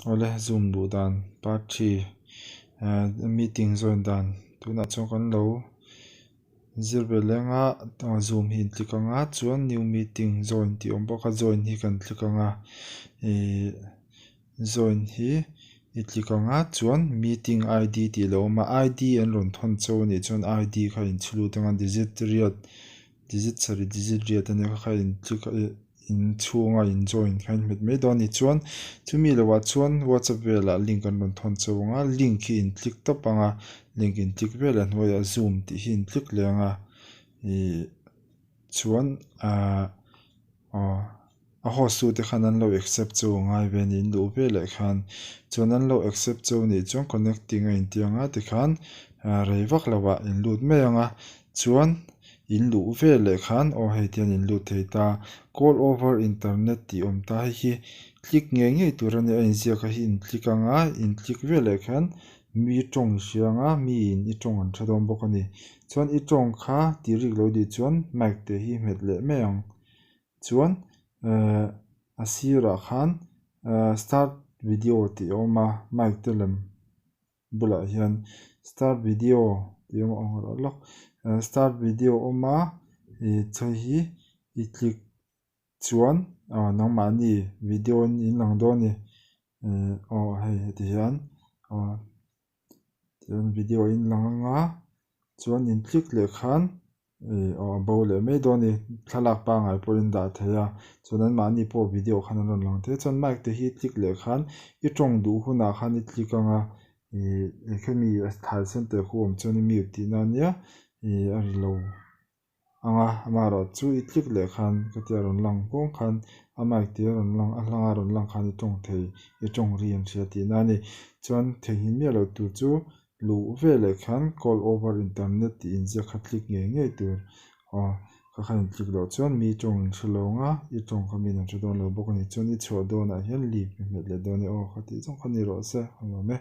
Awle zoom luh dan part 3 meeting join dan tunah chuan kan lo zir ve leng a zoom hi in click anga chuan new meeting join tih awm bawk a join hi kan click anga ihh join hi i click anga chuan meeting ID tih a lo awm a ID an rawn thawn chauh anih chuan ID kha in chhu lut anga digit riat digit sarih digit riat ania kha kha in click in chhunga in join kha in hmet mai dawn a ni chuan chumi lohah chuan whatsapp velah link an rawn thawn chauh anga link hi in click tawp anga link in click velah hnuaiah zoom tih hi in click leh anga ihh chuan ahh aw a host tu te khan an lo accept chauh a ngai ve a ni in duh veleh khan chuan an lo accept chauh anih chuan connecting a inti anga tikhan rei vak lovah in lut mai anga chuan in luh veleh khan aw hei tihian in lut thei ta call over internet tih awm ta hei hi click ngei ngei tur a ni a inziak a hi in click anga in click veleh khan mi tawng i hria anga miin i tawng an hre dawn bawk a ni chuan i tawng kha tih rik lo dih chuan mic te hi hmet leh mai ang. Chuan ehh a sirah khan ehh start video tih a awm a mic te lem bulah hian start video tih a awm a lawk start video a awm a ih hei hi i click chuan aw nangmahni video in in lang dawn a ni ih aw hei heti hian aw tihian video in lang anga chuan in click leh khan. Ih aw a bo leh mai dawn a ni thlalak pangngai pawhin dah thei a chuan anmahni pawh video khan an rawn lang thei a chuan mic te hi click leh khan i tawng duh hunah khan i click anga ih khemi thai center khu awm chuan i mute tihna ania ih a ri lo anga amaherawhchu i click leh khan khatia rawn lang kawng khan a mic te a rawn lang a hlanga rawn lang khan i tawng thei i tawng ri an hria tihna a ni chuan theihnghilh miah loh tur chu. Luh veleh khan call over internet tih inziak kha click ngei ngei tur aw kha khan in click loh chuan mi tawng in hre lo ang a i tawng kha miin an hre dawn lo bawk a ni chuan i chhuah dawnah hian leave i hmet leh dawn e aw kha tih zawng kha ni rawh se a nuam e.